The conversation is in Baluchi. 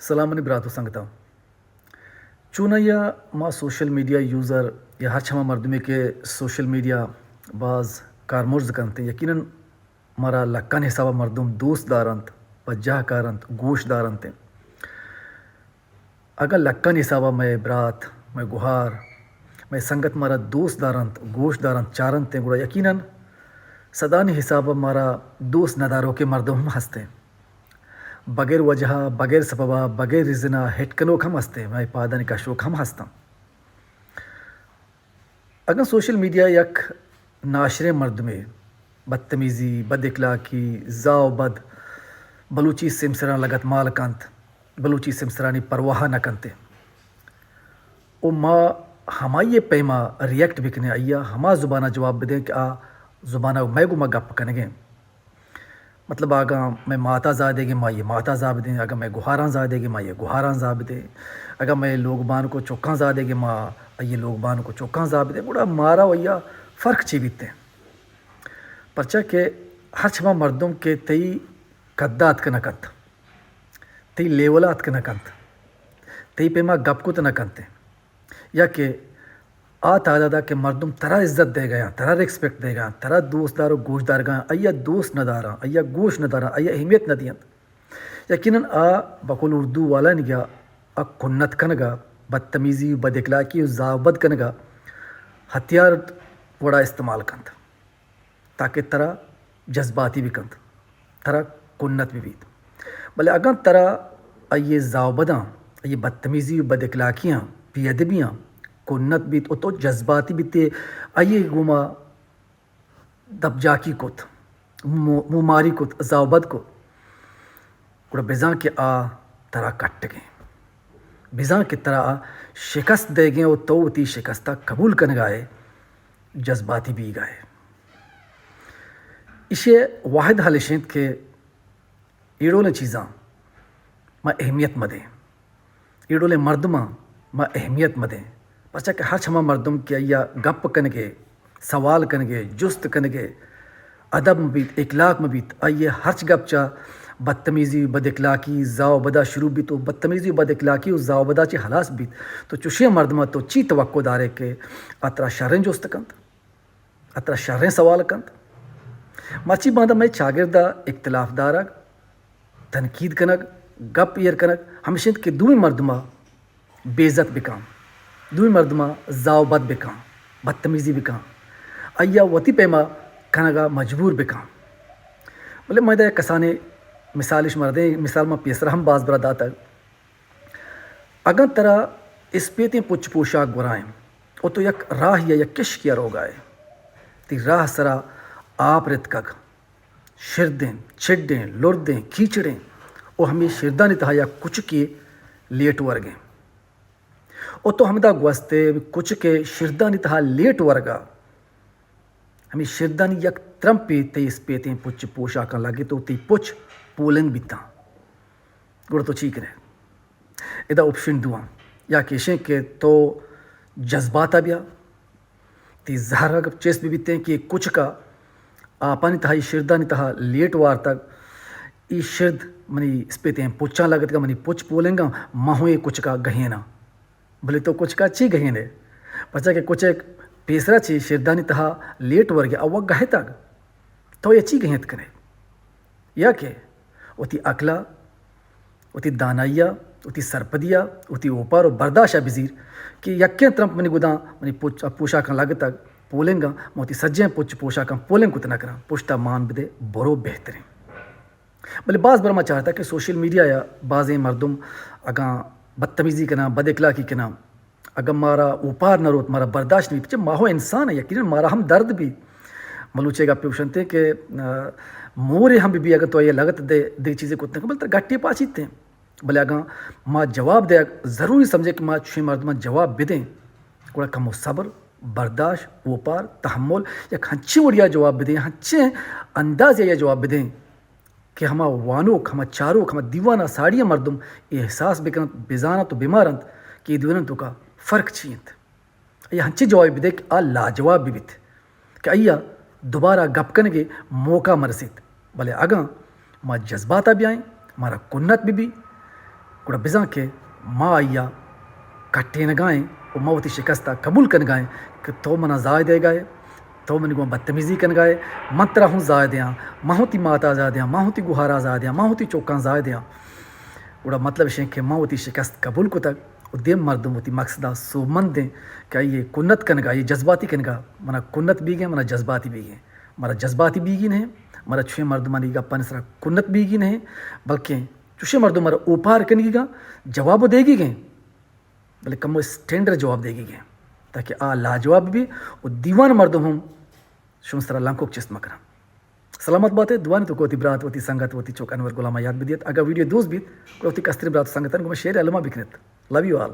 سلام منی برات و سنگتاں۔ چونایا ما سوشل میڈیا یوزر یا ہرچ ہما مردمے کہ سوشل میڈیا باز کارمرز کنت، یقیناً مارا لکانی حسابا مردم دوست دارنت، پجاہ کارنت، گوش دارنت۔ اگاں لکانی حسابا مئے برات، مئے گہار، مئے سنگت مارا دوست دارنت، گوش دارنت، چارنت، گڑا یقیناً صدانی حسابا مارا دوست نداروکیں مردم ہم ہستیں۔ بغیر وجہا، بغیر سببا، بغیر ریزنا ہٹ کنوک ہم ہستیں، مئے پادانی کشوک ہم ہستاں۔ اگاں سوشل میڈیا یک ناشریں مردمے بدتمیزی، بد اخلاقی، زاہ و بد بلوچی سیمسراں لگت مال کنت، بلوچی سیمسرانی پرواہ نہ کنت و ما ہمائی پیما ریئیکٹ بکنیں، آئیا ہما زبانا جواب بدیں کہ آ زبانا مئے گوما گپ کنگیں۔ مطلب، اگاں مئے ماتا زاہ دیگیں، ما آئی ماتا زاہ بدیں، اگاں مئے گہاراں زاہ دیگیں، ما آئی گہاراں زاہ بدیں، اگاں مئے لوگ بانک و چکاں زاہ دیگیں، ما آئی لوگ بانک و چکاں زاہ بدیں، گڑا مارا و آئیا فرق چی بیتیں؟ پرچا کہ ہرچ ہما مردم کہ تئی قدا اتک نہ کنت، تئی لیولا اتک نہ کنت، تئی پیما گپ کت نہ کنت، یا کہ آ تعدادا کہ مردم ترا عزت دیگایاں، ترا ریسپیکٹ دیگایاں، ترا دوست دار و گوش دارگایاں، آئیا دوست نداراں، آئیا گوش نداراں، آئیا اہمیت ندینت، یقیناً آ بقول اردو والانیگا آ کنت کنگا، بدتمیزی و بد اخلاقی و زاہ و بد کنگا ہتھیار وڑا استعمال کنت، تاکہ ترا جذباتی بکنت، ترا کنت ببیت۔ بلے اگاں ترا آئی زاہ و بداں، آئی بدتمیزی و بد اخلاقیاں، بے ادبیاں کنت بیت و تو جذباتی بیتے، آئی گوما دپ جاکی کت، مو-، موماری کت، زاہ و بد کت، گڑا بزاں کہ آ ترا کٹگیں، بزاں کہ ترا آ شکست دیگیں و تو وتی شکستا قبول کنگائے، جذباتی بیگائے۔ ایشی واحد حل اش انت کہ اے ڈولیں چیزاں ما اہمیت مدیں، اے ڈولیں مردماں ما اہمیت مدیں، پرچا کہ ہرچ ہما مردم کہ آئیا گپ کنگے، سوال کنگے، جست کنگے، ادب مبیت، اخلاق مبیت، آئیے ہرچ گپ چا بدتمیزی، بد اخلاقی، زاہ و بدا شروع بیت و بدتمیزی و بد اخلاقی و زاہ و بدا چہ ہلاس بیت، تو چوشیں مردماں تو چی توقع دارے کہ آ ترا شریں جست کنت؟ ء ترا شریں سوال کنت۔ مرچی باندا مئے چاگرد ء اختلاف دارگ، تنقید کنگ، گپ ایر کنگ ہمیش انت کہ دومی مردم ء بے عزت بکن، دومی مردم ء زاہ و بد بکن، بدتمیزی بکن، آئی ء وتی پیما کنگ ء مجبور بکن۔ بلے من ادا یک کسانیں مثالے شمارا دیں، مثال من پیسرا ہم باز برا داتگ۔ اگاں ترا اسپیتیں پچ پوشاک گورا انت و تو یک راہے ء یک کشکے ء روگا ئے، تئی راہ سرا آپ رتکگ، شردیں، چڈیں، لردیں، کیچڑیں و ہمے شردانی تہا یک کچکے لیٹ ورگیں و تو ہمدا گوست ئے کچک ء شردانی تہا لیٹ ورگا ہمے شردانی یک ترمپے تئی اسپیتیں پچ پوشاکاں لگت و تئی پچ پولنگ بیتاں۔ گڑا تو چی کن ئے؟ ادا آپشن دو آں، یا کہ ایشیں کہ تو جذبات ء بیا، تئی زہر ء چست بہ بیتیں کہ اے کچک ء آپانی تہا، اے شردانی تہا لیٹ وارتگ، اے شرد منی اسپیتیں پچاں لگتگ، منی پچ پولنگاں، من ہوں اے کچک ء گہیناں۔ بلے تو کچک ء چی گہین ئے؟ پرچا کہ کچک پیسرا چہ شردانی تہا لیٹ ورگ ء آ وت گہتگ۔ تو اے چی گہینت کن ئے؟ یا کہ وتی عقل ء، وتی دانائی ء، وتی سرپدی ء، وتی اوپار و برداشت ء بزیر کہ یکیں ترمپ منی گداں، منی پچ-، پوشاکاں لگتگ، پولنگاں، من وتی سجہیں پچ پوشاکاں پولنگ کت نہ کناں، پشت ء مان بدے، برو بہتریں۔ بلے باز بر ما چارتگ کہ سوشل میڈیا ء بازیں مردم اگاں بدتمیزی کناں، بد اخلاقی کناں، اگاں مارا اوپار نہ روت، مارا برداشت نہ بیت، پچے ما ہو انسان ہیں، یقیناً مارا ہم درد بی۔ بلوچے گپے گوشنتے کہ، آ، مورے ہم بی، بی اگاں تو آئی لگت دے، دگہ چیزے کت نہ کن، بلے ترا گٹے پاچیت ہیں۔ بلے اگاں ما جواب دے، ضروری سمجھے کہ ما چوشیں مردماں جواب بدیں، گڑا کمو صبر، برداشت، اوپار، تحمل، یک ہنچیں وڑیا جواب بدیں، ہنچیں اندازے آئی جواب بدیں کہ ہما وانوک، ہما چاروک، ہما دیوان ء ساڑی ء مردم اے احساس بکننت، بزاننت و بمارنت کہ اے دیوانانی توکا فرق چی انت۔ آئی ء ہنچیں جوابے بدئے کہ آ لاجواب بہ بیت کہ آئی ء دوبارہ گپ کنگ ء موقع مرسیت۔ بلے اگاں ما جذبات ء بیائیں، مارا کنت بہ بی، گڑا بزاں کہ ما آئی ءَ کٹینگا ایں و ما وتی شکست ءَ قبول کنگا ایں کہ تو منا زاہ دیگا ئے، تو منی گوں بدتمیزی کنگا ئے، من ترا ہوں زاہ دیاں، من ہوں تی ماتا زاہ دیاں، من ہوں تی گوہارا زاہ دیاں، من ہوں تی چوکاں زاہ دیاں۔ گڑا مطلب اش کہ من وتی شکست قبول کتگ و دیم مردم وتی مقصد ءَ سوبمند ایں کہ آئی ءَ کنت کنگا، آئی ءَ جذباتی کنگا، منا کنت بیگیں، منا جذباتی بیگیں۔ مارا جذباتی بیگی نہ ایں، مارا چوشیں مردمانی گپانی سرا کنت بیگی نہ ایں، بلکیں چوشیں مردم مارا اوپار کنگی گا، جواب و دیگی گیں، بلے کمو اسٹینڈر جواب دیگی گیں، تاکہ آ لاجواب بی و دیوان مردم ہم شمئے سرا لنکوک چست مکناں۔ سلامت باتے، دعا نی تو کہ وتی برات، وتی سنگت، وتی چوک انور غلام ءَ یاد بدیت۔ اگاں ویڈیو دوست بیت، گڑا وتی کستریں برات و سنگتانی گوما شیئر الما بکنت۔ Love you all.